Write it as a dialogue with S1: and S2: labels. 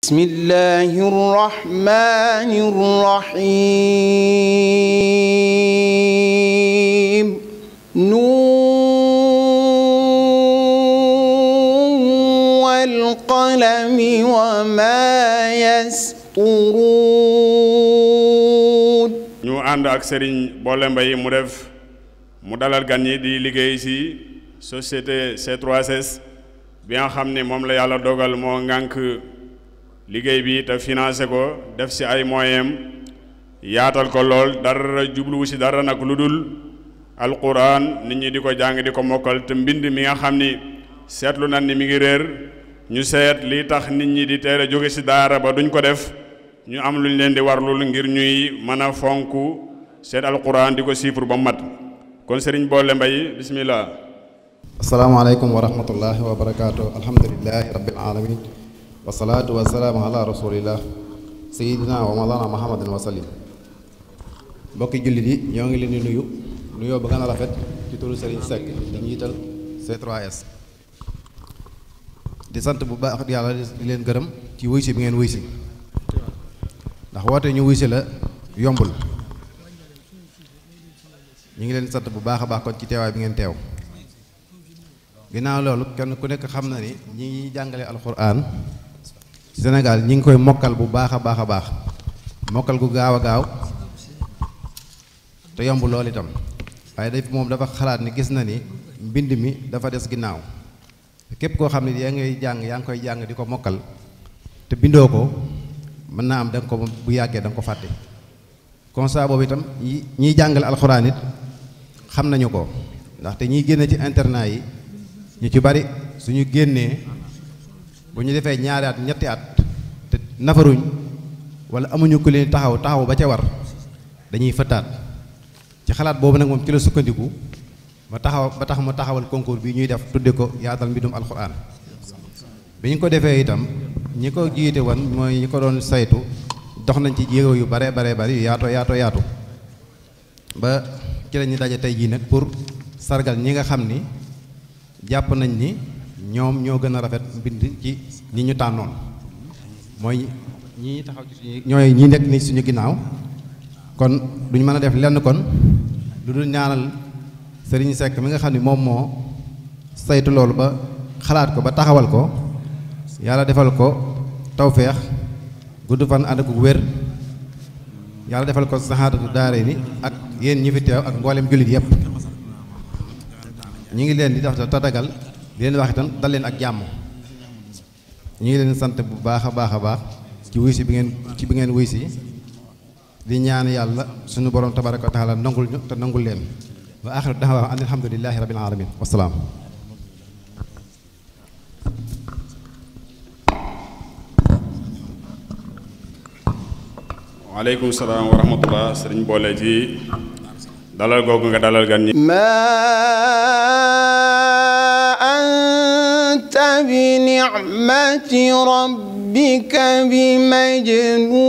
S1: بسم الله الرحمن الرحيم نون والقلم وما يسطرون ñu ànd ak Serigne Bolle Mbaye mu dalal gan ñi di liggéey ci société C3S bi nga xam ne moom la yàlla dogal moo ngànk liggéey bi te financé ko def ci ay moyens yaatal ko lool dara jubluwu ci dara nag lu dul alquran nit ñi di ko jàng di ko mokkal te mbind mi nga xam ni seetlu nan ni mi ngi réer ñu seet lii tax nit ñi di teel a jóge ci daara ba duñ ko def ñu am lu ñu leen di warlul ngir ñuy mën a fonk seet alquran di ko siifur ba mat kon Serigne Bolle Mbaye bismillah.
S2: asalaamaaleykum wa rahmatullahi wa barakaatu alhamdulillahi rabbil alamin wasalaatu wasalaamu ala rasulillah sayidina wa mawlana muhammadin wa sallim. mbokki jullit yi ñoo ngi leen di nuyu nuyoo ba gën a rafet ci turu Serigne Seck di njiital C3S di sant bu baax yàlla di leen gërëm ci wuy si bi ngeen wuy si ndax woote ñu wuy si la yombul ñu ngi leen sant bu baax a baax kon ci teewaay bi ngeen teew. ginnaaw loolu kenn ku nekk xam na ni ñi ngi jàngale alxuraan ci Sénégal ñi ngi koy mokkal bu baax a baax a baax mokkal gu gaaw a gaaw te yomb lool itam waaye moom dafa xalaat ni gis na ni mbind mi dafa des ginnaaw képp koo xam ne yaa ngi koy jàng di ko mokkal te bindoo ko mën naa am da nga ko bu yàggee da nga ko fàtte. constat boobu itam ñiy jàngale alxuraan it xam nañu ko ndaxte ñiy génne ci internat yi ñu ci bari suñu génnee bu ñu defee ñaari at ñetti at te nafaruñ wala amuñu ku leen taxaw ba ca war dañuy fëttaat ci xalaat boobu nag moom ci la sukkandiku ba tax ma taxawal concours bi ñuy def tudde ko yaatal mbindum alxuraan bi ñu ko defee itam ñi ko jiite woon mooy ñi ko doon saytu dox nañ ci jéego yu bare bari yu yaatu ba ci la ñu daje tey jii nag pour sargal ñi nga xam ni jàpp nañ ni ñoom ñoo gën a rafet mbind ci ñi ñu tànnoon mooy ñi taxaw ci suñu ñooy ñi nekk ni suñu ginnaaw kon duñ mën a def lenn kon lu dul ñaanal Serigne Seck mi nga xam ni moom moo saytu loolu ba xalaat ko ba taxawal ko yàlla defal ko tawfeex gudd fan ànd ak wér yàlla defal ko saxaadatu daare ni ak yéen ñi fi teew ak mboolem jullit yépp ñu ngi leen di def tatagal di leen wax itam dal leen ak jàmm ñu ngi leen sant bu baax a baax ci wuy si bi ngeen wuy si di ñaan yàlla suñu borom tabaraka wa taala nangul ñu te nangul leen wa axiru daxwa an alhamdulillahi rabbil alamin wasalaam.
S1: waaleykum salaam wa rahmatullah Serigne Bolle ci dalal googu nga dalal gan ñi ma anta bi ni'mati rabbika bi majnun